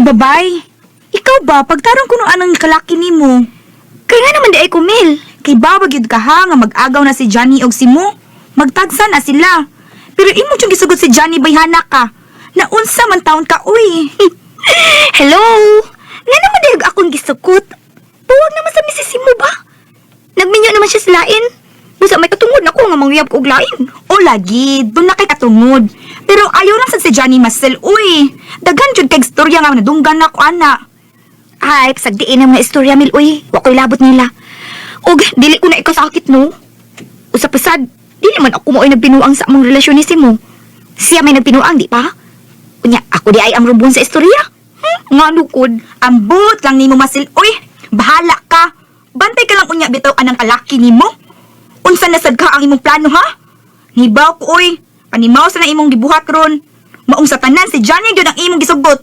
Uy, babay. Ikaw ba, pagtarong kuno anang kalaki nimo? Kaya nga naman di ay kumil. Kay bawa gyud ka ha nga mag-agaw na si Johnny og si Mo. Magtagsa na sila. Pero imo jud gisugot si Johnny bayhana ka. Naunsa man taon ka, uy. Hello? Nga naman di akong gisukot. Buwag naman sa misisi mo ba? Nagminyo naman siya sa lain. Busa may katungod na ko nga mangyab ko og lain. O lagi, doon na kay katungod. Pero ayaw lang sad si Johnny Masel, uy. Daghan jud kay istorya nga nadunggan na ko ana. Ay, pasagdiin ang mga istorya mil, uy. Wa ko'y labot nila. Og, dili ko na ikasakit, no? Usa pasad, dili man ako mao'y nagbinuang sa among relasyon ni Simo. Siya may nagbinuang, di pa? Unya, ako di ay ang rubon sa istorya. Nga nukod, ambot lang nimo Masel, uy. Bahala ka. Bantay ka lang unya bitaw anang kalaki nimo. Unsa na sad ka ang imong plano ha? Nibaw ko uy. Panimaw sa na imong gibuhat ron. Maong sa tanan si Johnny gyud ang imong gisugot.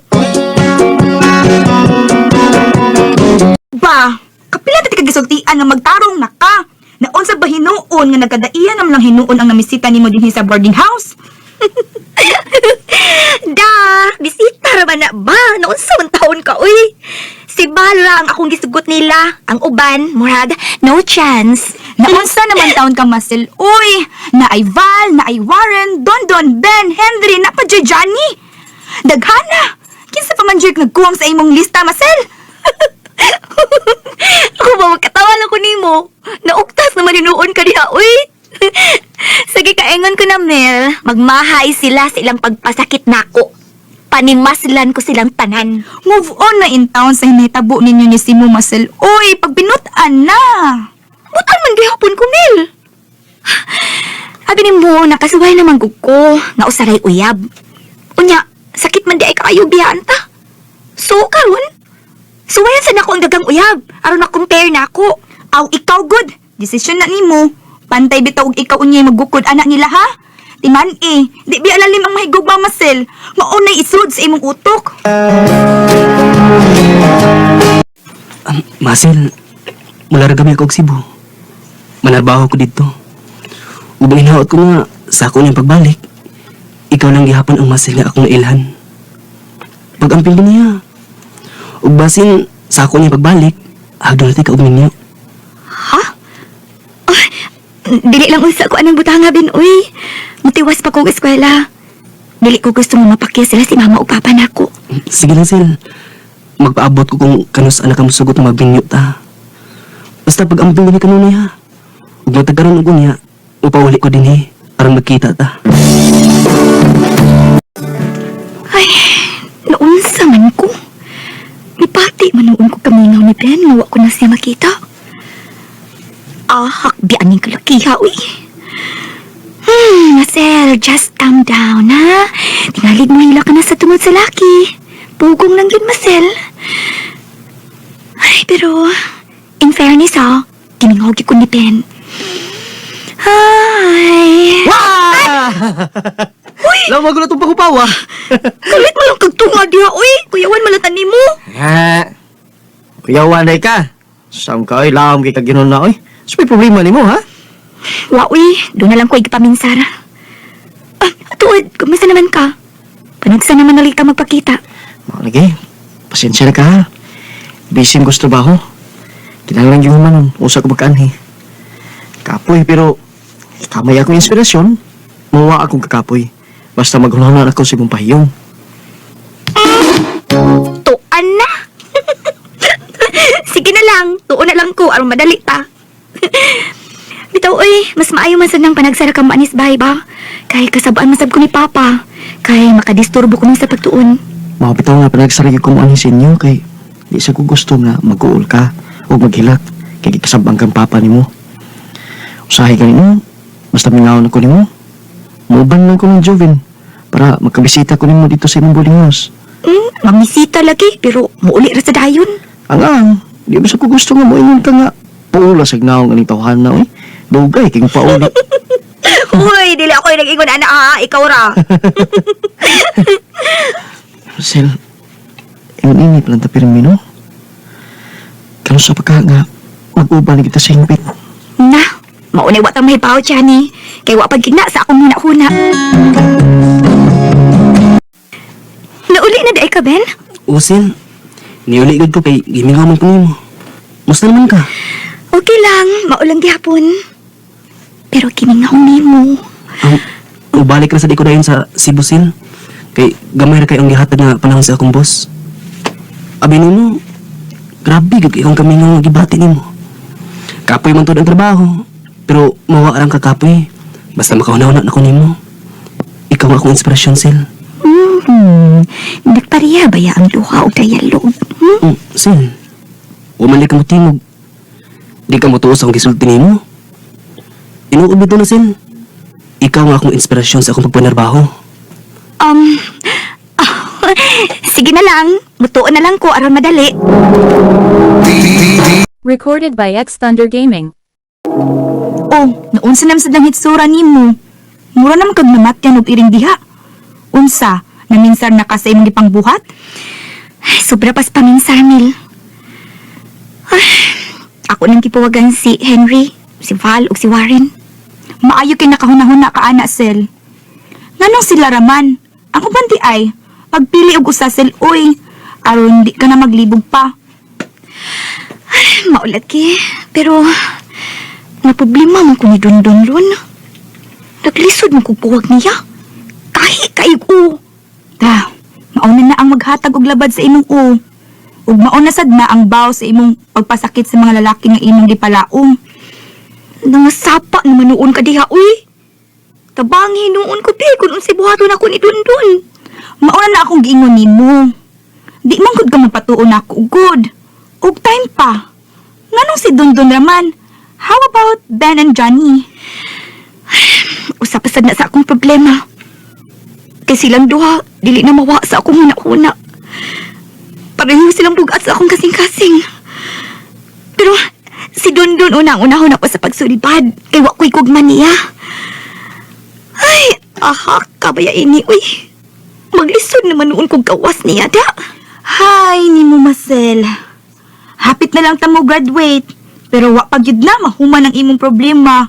Ba, kapila ta ka gisultian nga magtarong na ka. Naunsa ba hinuon nga nagkadaiyan naman lang hinuon ang namisita nimo dinhi sa boarding house? Da, bisita ra man na ba? Naunsa man taon ka, uy. Si Bala ang akong gisugot nila. Ang uban, murag, no chance. Naunsa naman taon ka Masel? Uy, naay Val, naay Warren, Dondon, Ben, Henry, napa jud Johnny. Daghana. Kinsa pa man jud nagkuwang sa imong lista, Masel? Ako ba, magkatawa lang ko nimo. Naugtas naman hinuon ka diha, uy. Sige, kaengon ko na, Mel. Magmahay sila sa ilang pagpasakit nako. Panimaslan ko silang tanan. Move on na in town sa hinahitabo ninyo ni Simo Masel. Uy, pagbinutan na. Butan man gihapon ko, Mel. Abi nimo, nakasuway naman gud ko nga usaray uyab. Unya, sakit man di ay kaayo biyaan ta. So, karon, suwayan sa nako ang dagang uyab aron na-compare na ako. Aw, ikaw good. Desisyon na nimo. Pantay bitaw og ikaw unyay magukod anak nila ha. Timan eh, di bi alalim ang mahigugma Masel. Maunay isud sa imong utok. Masel, mula ra gami ako og Cebu. Manarbaho ko didto. Ug hinaot ko nga sa ako niyang pagbalik. Ikaw lang gihapon ang Masel nga akong nailhan. Pag-amping ko niya. Ug basin sa ako niyang pagbalik, hagdon natin ka og minyo. Ha? Ay, dili lang unsa ko anang butanga bin, uy. Mutiwas pa kog eskwela. Dili ko gusto nga mapakya sila si mama o papa nako. Sige lang, Sel. Magpaabot ko kung kanus anak ang musugot nga magbinyo ta. Basta pag-amping ko ni kanunay ha. Ug matagaron og unya, upauli ko dinhi aron magkita ta. Ay, naunsa man ko. Nipati man noon ko kamingaw ni Ben nga wa ko na siya makita. Ahak biyan ning kalakiha, uy. Marcel, just calm down, ha? Tingalig mo hila ka na sa tungod sa laki. Pugong lang yun, Marcel. Ay, pero, in fairness, ha? Gimingaw gyud ko ni Ben. Ay, Uy! Law, magulat itong pagupawa. kalit mo lang kagtunga diha, uy. Kuyawan malatan nimo. Ha? Kuyawan day ka. Saan ka oy, laom kay kaginon na oy. So may problema nimo ha? Wa, uy. Doon na lang ko igpaminsara. Ah, tuod, kumusta naman ka? Panagsa naman nali ka magpakita. Mao lagi. Pasensya na ka ha. Busy ang gusto trabaho. Kinahanglan yung humanon. Usa ko magkaanhi. Kapoy pero kamay akong inspirasyon. Mawa akong kakapoy. Basta maghunahuna ako sa imong pahiyong. Tuan na! Sige na lang, tuon na lang ko, aron madali pa. Bitaw, uy, mas maayo man sad nang panagsara ka maanis bay ba? Kay kasabaan masab ko ni Papa. Kay makadisturbo ko man sa pagtuon. Mao bitaw nga panagsarili ko mo anhi sa inyo kay di sa ko gusto nga mag-uol ka o maghilak kay gikasabang kang papa nimo. Usahay ka nimo, basta mingaon ako nimo. Muuban lang ko ng Jovin para magkabisita ko nimo dito sa imong boarding house. Mamisita lagi, pero muuli ra sa dayon. Ang ang, di ba sa ko gusto nga moingon ka nga paula sa gnaong aning tawhan na oy. Dugay king paula. Uy, dili ako yung nag-ingon, ana, ha? Ikaw ra. Sel, ingon ini palang ta pirmi no. Karon sa pagka nga mag-uban na kita sa hingpit. Na, maunay wa ta mahibaw, Johnny. Kay wa pagkigna sa akong huna-huna. Nauli na di ka, Ben? Usil, niuli gud ko kay gimingaw man ko nimo. Musta naman ka? Okay lang, maulang gihapon. Pero kiningaw nimo. Ang ubalik ra sa di ko dayon sa Cebu Sil. Kay gamay ra kay ang gihatag nga panahon sa akong boss. Abi nimo, grabe gud kay akong kamingaw nga gibati nimo. Kapoy man tud ang trabaho, pero mawa ra ang kakapoy. Basta makahuna-huna na ko nimo. Ikaw ang akong inspirasyon, Sil. Nagpareha ba ya ang duha og dialog? Hmm? Sil. Wa man di ka mo tingog. Di ka mo tuo sa akong gisulti nimo. Tinuod bitaw na, Sil. Ikaw ang akong inspirasyon sa akong pagpanarbaho. Um, sige na lang. Mutuon na lang ko aron madali. Recorded by X Thunder Gaming. Oh, naunsa naman sad ang hitsura nimo. Mura naman kag namatyan og iring diha. Unsa, naminsar na ka sa imong gipangbuhat? Ay, sobra pas paminsar, Mil. Ay, ako nang gipuwagan si Henry, si Val ug si Warren. Maayo kay nakahuna-huna ka ana sel. Nganong sila raman? Ang uban di ay pagpili og usa sel oy aron di ka na maglibog pa. Ay, maulaki. Pero, naproblema man ko ni Dundun ron. Naglisod man kong puwag niya. Kahi kaig o. Ta, mauna na ang maghatag og labad sa imong u. Ug mauna sad na ang baw sa imong pagpasakit sa mga lalaki nga imong gipalaom. Nangasapa naman noon ka diha, uy. Tabangin noon ko, be, kung unsay buhaton ako ni Dundun. Mauna na akong giingon nimo. Di man gud ka mapatuon nako gud. Ug time pa. Nganong si Dundun raman? How about Ben and Johnny? Usa pa sad na sa akong problema. Kay silang duha, dili na mawa sa akong huna-huna. Pareho silang bugat sa akong kasing-kasing. Pero si Dundun una ang unahon ako sa pagsulibad. Kay wa ko'y gugma niya. Ay, aha, kabaya ini, uy. Maglisod naman noon kong gawas niya, da. Hay, nimo Marcel. Hapit na lang ta mo graduate. Pero wa pa gyud na mahuman ang imong problema.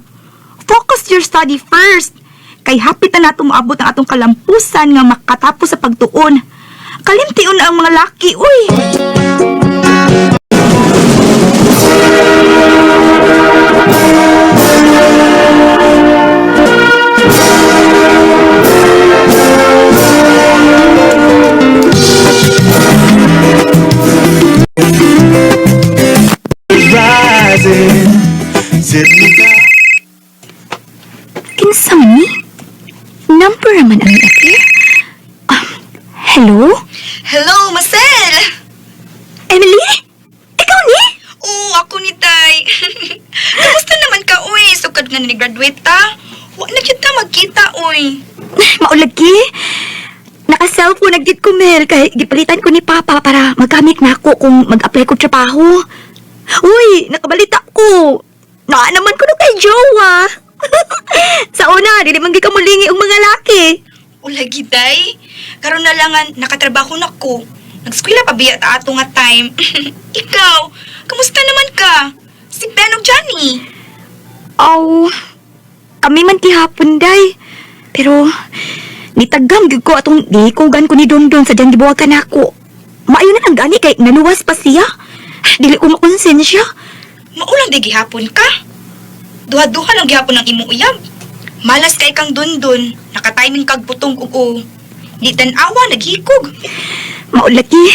Focus your study first. Kay hapit na nato moabot ang atong kalampusan nga makatapos sa pagtuon. Kalimtion na ang mga laki, uy. Kinsa man ni? Number man ang ate. Hello? Hello, Marcel. Emily? Ikaw ni? Oo, ako ni Tay. Kamusta naman ka, uy? Sukad nga ni graduate ta. Wa na kita magkita, uy. Maulagi. Naka-cellphone nagdit ko, Mel. Kay gipalitan ko ni Papa para magamit na ako kung mag-apply ko trabaho. Uy, nakabalita ko. Naa naman ko no kay jowa. Sa una, dili man gid ka mulingi og mga laki. Ulagi, Day. Karon na lang nga nakatrabaho na ko. Nagskwela pa biya ta ato nga time. Ikaw, kamusta naman ka? Si Ben ug Johnny. Aw, kami man gihapon, day. Pero, nitagam gyud ko atong gihikugan ko ni Dondon sa diyang gibuwagan nako. Maayo na lang gani kay naluwas pa siya. Dili ko makonsensya. Maulang di gihapon ka. Duha-duha lang gihapon ang imong uyab. Malas kay kang dundun, nakatiming kag putong ug o. Di tan-awa naghikog. Maulaki.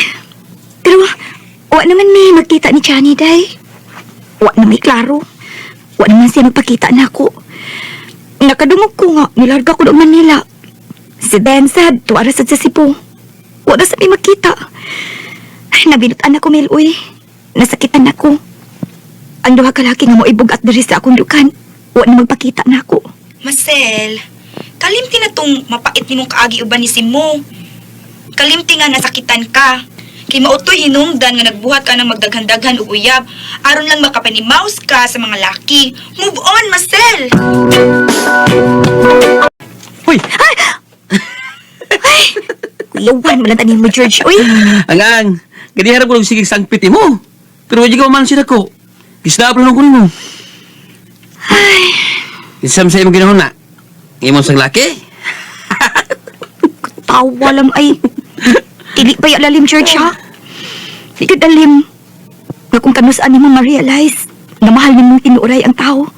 Pero, wa naman may magkita ni Johnny, day. Wa na may klaro. Wa naman siya magpakita na ako. Nakadungog ko nga, nilarga ko doon Manila. Si Ben sad, tuwara sad sa Cebu. Wa na sa may magkita. Ay, nabinutan ako, Mel, uy. Nasakitan ako. Ang duha ka laki nga moibog at diri sa akong dukan. Wa na magpakita na ako. Marcel, kalimti na tong mapait nimong kaagi uban ni Simo. Kalimti nga nasakitan ka. Kay mautoy hinungdan nga nagbuhat ka ng magdaghan-daghan og uyab aron lang makapanimaus ka sa mga laki. Move on, Marcel! Hoy! Kuyawan mo lang tanin mo, George, uy. Ang ang, gadiharap ko lang sige sangpit mo. Pero wala ka mamansin ako. Gisnaap lang ko nimo. Ay. Isam sa imong ginahon na. Imong sang laki? Tawa lang ay. Dili pa ya lalim, George, ha? Di ka dalim. Nga kung kanus-an nimo ma-realize na mahal nimong tinuoray ang tao.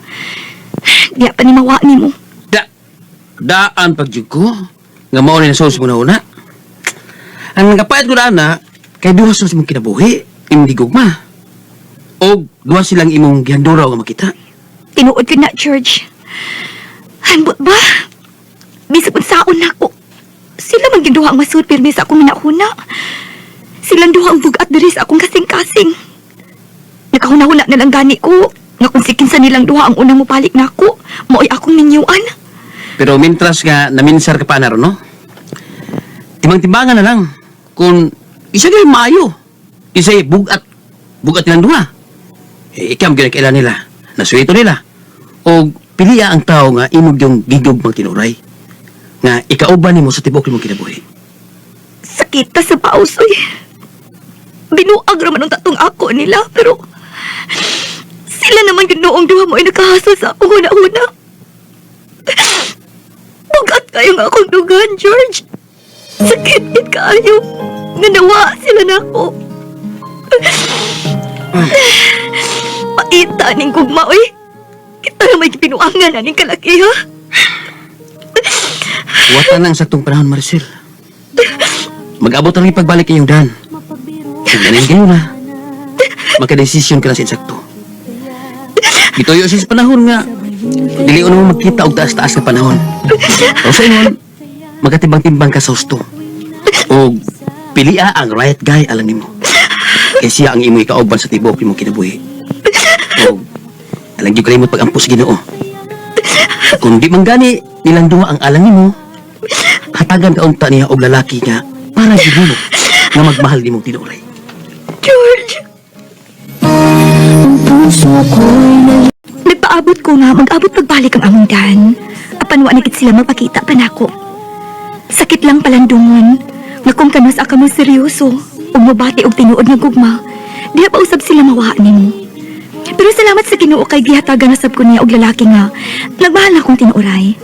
Diya pa ni mawa nimo. Daan pagyud ko. Nga mao ni nasuos mo na una. Ang kapait ko daan na, kay duha sa imong kinabuhi, imong gigugma. Og duha silang imong gihanduraw nga makita. Tinuod ko na, George. Hanbot ba? Bisag unsaon nako. Sila man gyud duha ang masud pirmi sa akong minahuna. Silang duha ang bugat diri sa akong kasing-kasing. Nakahuna-huna na lang gani ko nga kung si kinsa nilang duha ang unang mobalik nako, mao'y akong minyuan. Pero mintras nga naminsar ka pa na ron, no? Timbang-timbangan na lang kung isa kayo maayo. Isa bugat, bugat nilang duha. Eh, ikaw ang ginakailan nila. Nasuwito nila. O piliya ang tao nga imog yung gigog mang tinuray. Nga ikauban nimo sa tibok nimong kinabuhi. Sakit ta sa paus, uy. Binuag raman ang tatong ako nila, pero sila naman ginoong duha mo ay nakahasol sa akong huna-huna. Bugat kayo nga akong dugan, George. Sakit gid kaayo. Nanawa sila na ako. Paita ning gugma, uy. Kita na may gipinuangan na ning kalaki, ha? Wata na ang saktong panahon, Maricel. Mag-abot na lang yung pagbalik inyong dan. Tignanin kayo na. Magka-desisyon ka na sa insakto. Gituyo siya sa panahon nga. Dili mo magkita og taas-taas nga panahon. O sa ingon, magkatimbang-timbang ka sa husto. O pilia ang right guy alang nimo. Kay siya ang imoy kauban sa tibok imong kinabuhi. O alang gyud kalimot pag-ampo sa Ginoo. Kung di man gani nilang duha ang alang nimo, hatagan ka unta niya og lalaki nga para gyud nimo nga magmahal nimong tinuoray. George! Nagpaabot ko nga, mag-abot pagbalik ang among dan. Apan wa na gid sila magpakita pa nako. Sakit lang palandungon, nga kung kanus ka mo seryoso, ug mobati og tinuod nga gugma, diha pa usab sila mawa nimo. Pero salamat sa Ginoo kay gihatagan na sab ko niya og lalaki nga nagmahal na akong tinuoray.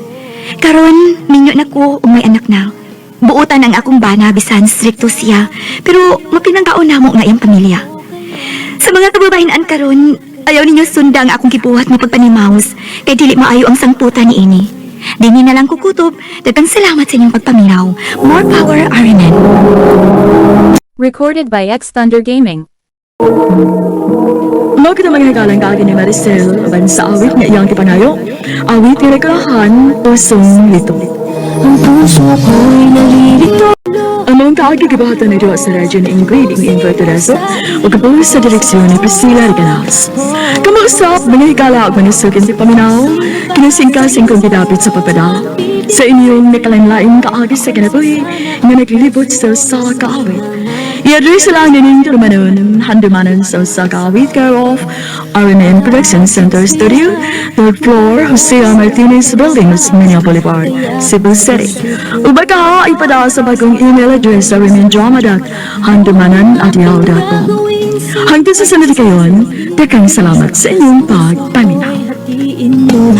Karon minyo na ko ug may anak na. Buotan ang akong bana bisan strikto siya, pero mapinangkaon namo nga iyang pamilya. Sa mga kababahinan karon, ayaw ninyo sunda ang akong gibuhat nga pagpanimaus kay dili maayo ang sangputan ni ini. Dini na lang kukutob, daghang salamat sa inyong pagpaminaw. More power, RMN. Recorded by X Thunder Gaming. Mao kita mga higala kaagi ni Maricel uban sa awit nga iyang gipangayo. Awit nga rekolahan, Pusong Lito. Ang puso ko'y nalilito. Ang mga kaagi gibuhatan ni duha sa radyo ni Ingrid ing Inver Tereso ug kapulos sa direksyon ni Priscilla Recanals. Kamausap, mga higala ug manusugin sa paminaw, kinasingkasing kong gidapit sa pagpadala sa inyong nakalain-lain kaagi sa kinabuhi nga naglilibot sa usa ka awit. I-address lang nining tulumanon, handumanan sa usa ka awit, care of RMN Production Center Studio, third floor, Jose R. Martinez Building, Osmeña Boulevard, Cebu City. Uba ka ipadala sa bagong email address sa rmndrama.handumanan@yahoo.com. Hangtod sa sunod kayon, daghang salamat sa inyong pagpaminaw. Hatiin mo.